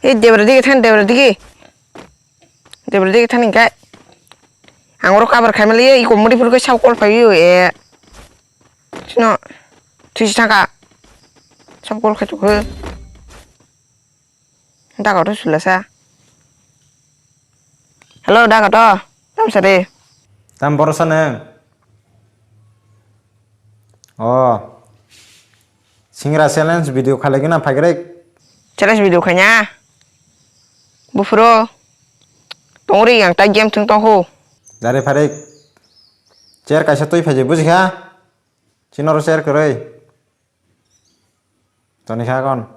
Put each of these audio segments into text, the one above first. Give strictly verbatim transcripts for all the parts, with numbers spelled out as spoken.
Ei debra dige than, debra dige. Debra dige than hingkai. Ang oro cover khai mali, iko mudi phuru khe sab call phai o e. Sino. Thwisi thangka. Sab call khai chukho. Daga to sulasa. Hello, daga to. Tam sari. Tam borosa nang. Oh. Singra challenge video khalai gana phaigrek. Challenge video khanya. Bufuro. Tongri yang ta game thung tong ho. Dare pharek. Chair kaisa twi phaijak bujikha. Chinoro chair kwrwi. Toni kha kon.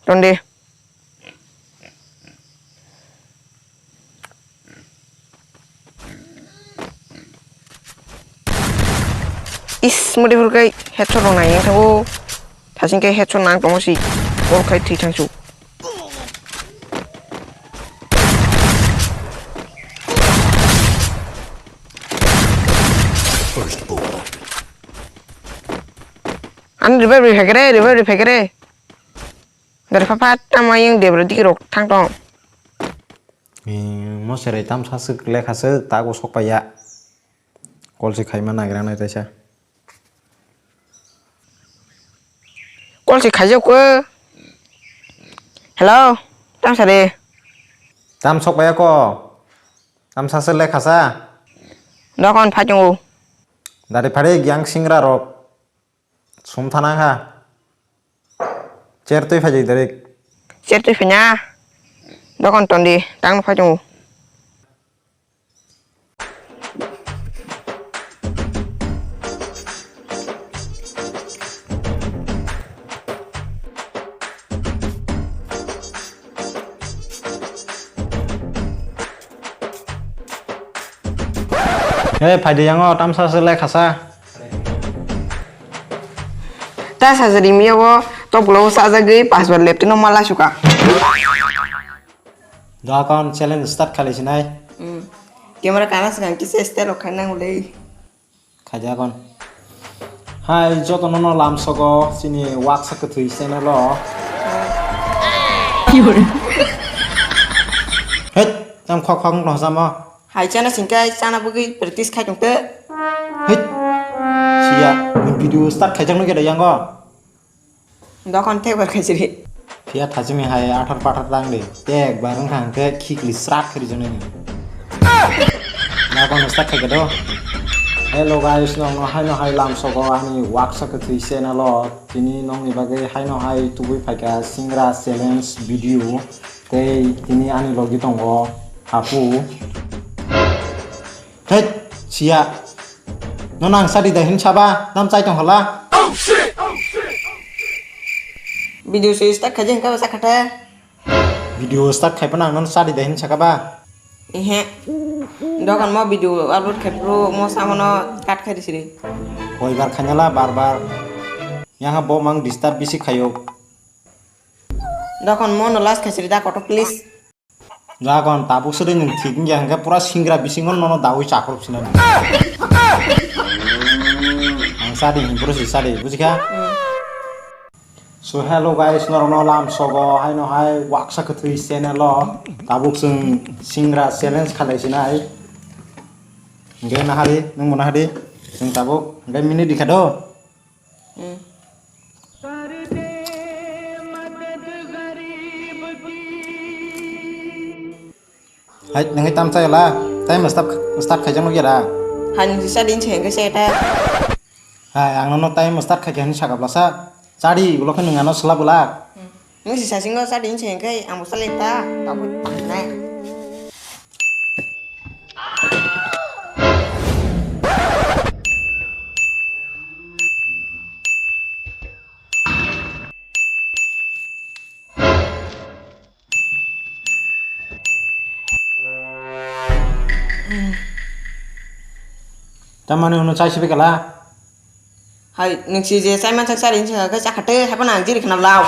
Tondi. Is, mudi phuru kai headshot rok nai thango. Thasing kai headshot nang tongo si. Gol khai thwi thangsu. Ani revive ri phekere, revive ri phekere. Dari pha pha tamo yang debra digi rok thang tong. Mo serai tam sa sik lekha se tago sok paya. Call se khaima nagira nai taisa. Call se khaijak ko. Hello, tam sari. Tam sok paya ko. Tam sa se lekha sa. Dokon phai tongo. Dari phari yang singra rok. Sum thana kha. Chair twi phai jai direct. Chair twi phai na. Dokon tondi, tang phai tongo. He, phaidi yango, tamsa se lekha sa. Ta sajari miya bo, to pulo sajagwi, pasbar leptino mala suka. Dokon challenge start khalai sinai. Hmm. Camera kana swkang kisa style rok khaina ulei. Khajakon. Hai, jotono no lamsogo chini waksa kwthwi channel o. Hei, tam khok khok no sama. Hai chana singkai chana bugwi practice khai tongte. Hei, siya, ni video start khaijak no gede yango. Dokon tekbar khaisiri. Phiya thachimi hai athar pathar tang di. Tekbar wngkha hwnkhe khikli srak khe rijaknai ni. Nakono start khaikhe do. Hello guys, nokno haino hai lamsogo ani waksa kwthwi channel o. Tini nokni bagwi haino hai tubui phaikha singra challenge video. Tei tini ani logi tongo Hapu. Thait, siya. Nono ang sadi da hin saba, nam chai tong hala. Video se start khaje hingka basa khata. Video start khai pana ang nono sadi da hin saka ba. Ehe. Dokan mo video upload khai pro mo samono cut khai disiri. Koi bar khanyala bar bar. Yang ha bo mang disturb bisi khayo. Dokan mo no last khai siri da koto please. Jagon tabuk sede nwng thik wngya hwnkhe pura singra bisingo nono dawi chakrok sinani. Ang sadi hwn pura si sadi bujikha. So hello guys, norokno lamsogo haino hai waksa kwthwi channel o tabuk chwng singra challenge khalai sinai. Hwnkhe nahari nwngbo nahari chwng tabuk hwnkhe minute rikha do. Hmm. Hai, nang tam chai la. Time start, start khai jang ya da. Hai, nang sisa din cheng ke seta. Hai, ang no time start khai jang saka blasa. Chadi, ulo khe nang ano sela bulak. Hmm. Nang sisa singo chadi cheng ke, ang bo sela ta. Tabu tanai. Tamani uno chai sibe kala. Hai, nung si je sai mansak sari hinsa khe chakhate hai phano ang jiri khna bla.